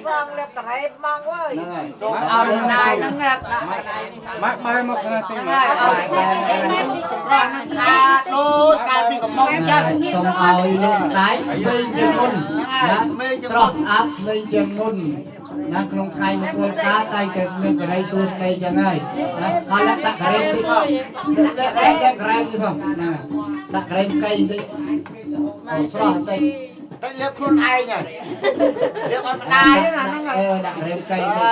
ផងលាបក្រែមហ្មងវើយ ហ្នឹងហើយ សូមឲ្យម្ដាយហ្នឹងដាក់ ម៉ាក់បែរមកខាងទី ហ្នឹង ម៉ា ហើយ ក់ ឲ្យសម្រស់ហ្នឹងស្អាតដូចកាលពីកំមុំចឹង សូមឲ្យលោកម្ដាយក្មេងជាងមុនណាស្រស់ស្អាតក្មេងជាងមុនណាក្នុងថ្ងៃមង្គលការតែតែមានសេរីសួស្តីចឹងហើយណាហើយដាក់ការ៉េមតិចផងដាក់ដាក់ការ៉េមតិចផងណាដាក់ការ៉េមកៃតិចអូស្រស់តិច តែលាបខ្លួនឯងហើយលាបឲ្យម្ដាយណាហ្នឹង អឺដាក់ការ៉េមកៃតិច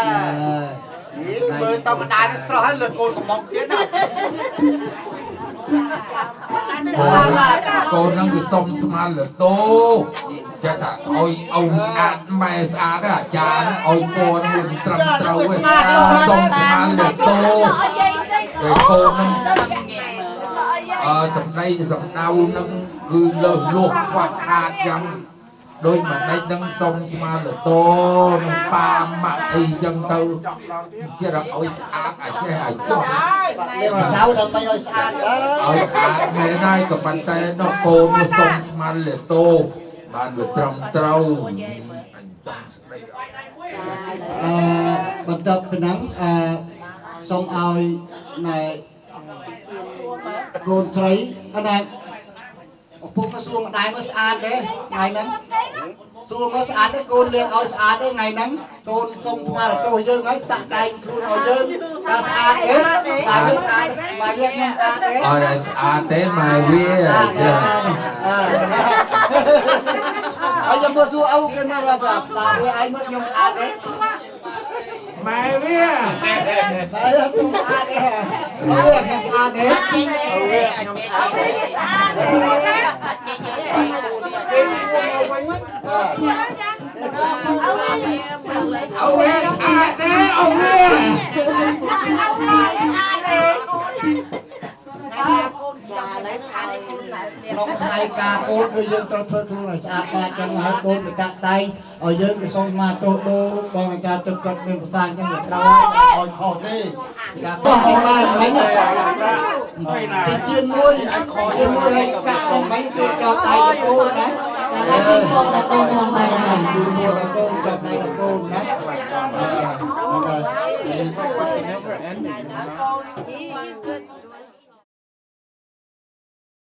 មើលតម្ដាយនឹងស្រស់ហើយលើកូនកំមុំទៀតណា កូនហ្នឹងគឺសុំស្មានលតោចេះថាឲ្យអូនស្អាតម៉ែស្អាតអាចារ្យឲ្យពណ៌នឹងត្រឹមត្រូវឯងសុំស្មានលតោតែកូនហ្នឹងអឺសម្ដីសម្ដៅនឹងគឺលើសលួសខ្វះខាតយ៉ាងដូចម្ដេចនឹងសុំស្មានលតោនឹងប៉ាម៉ាក់អីចឹងទៅចេះឲ្យស្អាតអាចេះឲ្យចោះ លាបម្សៅដើម្បីឲ្យស្អាតអើ ឲ្យស្អាតមែនហើយក៏ប៉ុន្តែដល់កូននោះសុំស្មានលតោបានវាត្រឹមត្រូវអញចង់ស្ដីអត់ អឺបន្ទាប់ពីហ្នឹងអឺសូមឲ្យណែកូនស្រីអត់ណែឪពុកក៏សួរម្ដាយមើលស្អាតទេថ្ងៃហ្នឹងសួរមើលស្អាតទេកូនលាងឲ្យស្អាតទេថ្ងៃហ្នឹងកូនសុំថ្មរទោសយើងហើយតាក់តែងខ្លួនឲ្យយើងថាស្អាតទេបាយយើងស្អាតបាយយើងខ្ញុំស្អាតទេ អត់ឲ្យស្អាតទេម៉ែវា ស្អាតអើហើយខ្ញុំមើលសួរឪគេមើលថាស្អាតទេឯងមើលខ្ញុំស្អាតទេ ម៉ែវា បាយខ្ញុំស្អាតទេអូខ្ញុំស្អាតទេ អូខ្ញុំស្អាតទេ អូវាស្អាតទេអូវា ក្នុងថ្ងៃការកូនគឺយើងត្រូវធ្វើខ្លួនឲ្យស្អាតបាតចឹងហើយកូនទៅតាក់តែងឲ្យយើងគេសូមមកទោសដូរបងអាចារ្យទឹកគាត់មានប្រសាសន៍ចឹងវាត្រូវឲ្យខុសទេការបោះនេះបានមិនណាជាមួយជាមួយឲ្យកាក់ដល់មិនជួយចោលដៃកូនណា ហើយជូនពរដល់កូនផងដែរ ជូន